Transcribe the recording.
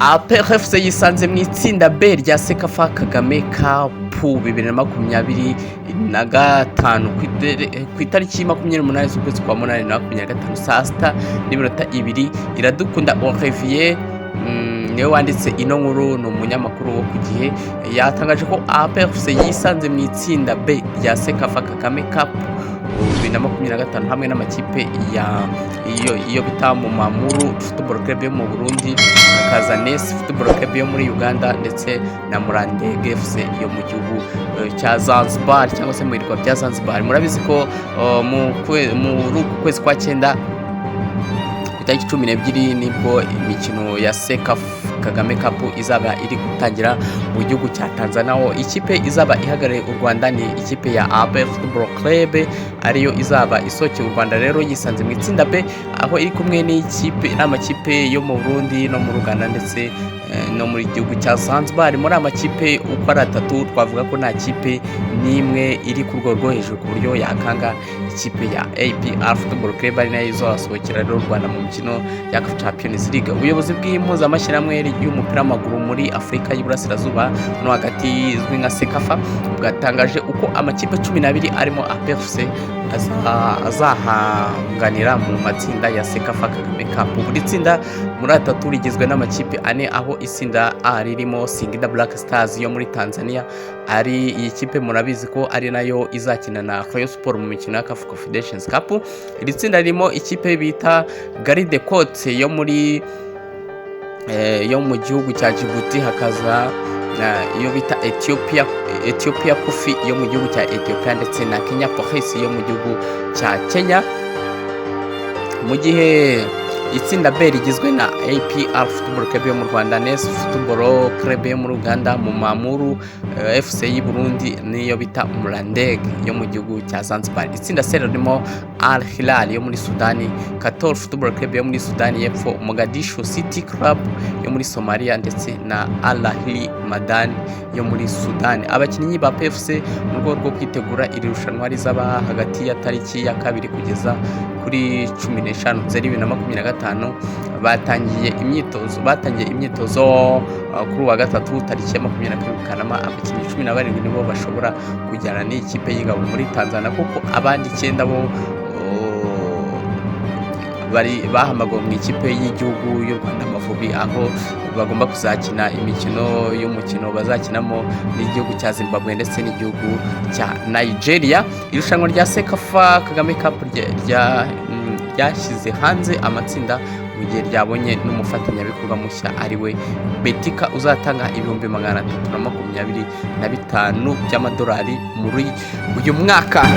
APR FC yisanze mu itsinda B rya CECAFA Kagame Cup 2025 ku itariki 28 z'ukwezi kwa munani na 25, saa 6:02. Iradukunda Olivier niwe wanditse ino nkuru, ni umunyamakuru wo ku Gihe. Yatangaje ko APR FC yisanze mu itsinda B rya CECAFA Kagame Cup 2025 hamwe n'amakipe ya iyo bita Bumamuru Football Club yo mu Burundi, hakaza NEC Football Club yo muri Uganda, ndetse na Mlandege FC yo mu gihugu cya Zanzibar, cyangwa se mu birwa bya Zanzibar. Murabizi ko muri uku kwezi kwa cyenda, ku itariki 12, nibwo imikino ya CECAFA Kagame Cup izaba iri gutangira mu gihugu cya Tanzania, aho ikipe izaba ihagarariye u Rwanda ni ikipe ya APR Football Club, ariyo izaba isohokeye u Rwanda. Rero yisanze mu itsinda B, aho iri kumwe n'ikipe n'amakipe yo mu Burundi no mu Uganda, ndetse no muri gihugu cya Zanzibar. Muri aya makipe uko ari atatu, twavuga ko nta kipe n'imwe iri ku rwego rwo hejuru ku buryo yakanga ikipe ya APR Football Club, ari nayo izasohokera rero u Rwanda mu mikino ya CAF Champions League. Ubuyobozi bw'impuzamashyirahamwe y'umupira w'amaguru muri Afurika y'Iburasirazuba no hagati, izwi nka CECAFA, bwatangaje uko amakipe 12 arimo APR FC azahanganira mu matsinda ya CECAFA Kagame Cup. Buri tsinda muri atatu rigizwe n'amakipe ane, aho itsinda A ririmo Singida Black Stars yo muri Tanzania. Ari iyi kipe murabizi ko ari nayo izakina na Rayon Sport mu mikino ya CAF Confederations Cup. Iri tsinda ririmo ikipe bita Garde Côte yo mu gihugu cya Djibouti, hakaza iyo bita Ethiopia Coffee yo mu gihugu cya Ethiopia, ndetse na Kenya Police yo mu gihugu cya Kenya, mu gihe itsinda B rigizwe na APR Football Club yo mu Rwanda, NEC Football Club yo muri Uganda, Bumamuru FC y'i Burundi, n'iyo bita Mlandege yo mu gihugu cya Zanzibar. Itsinda C ririmo Al Hilal yo muri Sudani, Katol Football Club yo muri Sudani y'Epfo, Mogadishu City Club yo muri Somalia, ndetse na Al Ahly Madani yo muri Sudani. Abakinnyi ba PFC, mu rwego rwo kwitegura iri rushanwa rizaba hagati ya tariki ya 2 kugeza kuri 15 Nzeri 2025, batangiye imyitozo kuri uwa gatatu, tariki ya 27 Kanama. Abakinnyi 17 nibo bashobora kujyana n'iyi kipe y'ingabo muri Tanzania, kuko abandi icyenda bo bari bahamagawe mu ikipe y'igihugu y'u Rwanda Amavubi, aho bagomba kuzakina imikino y'umukino bazakinamo n'igihugu cya Zimbabwe ndetse n'igihugu cya Nigeria. Irushanwa rya CECAFA Kagame Cup ryashyize hanze amatsinda mu gihe ryabonye n'umufatanyabikorwa mushya, ari we Betika, uzatanga 325,000 by'amadolari muri uyu mwaka.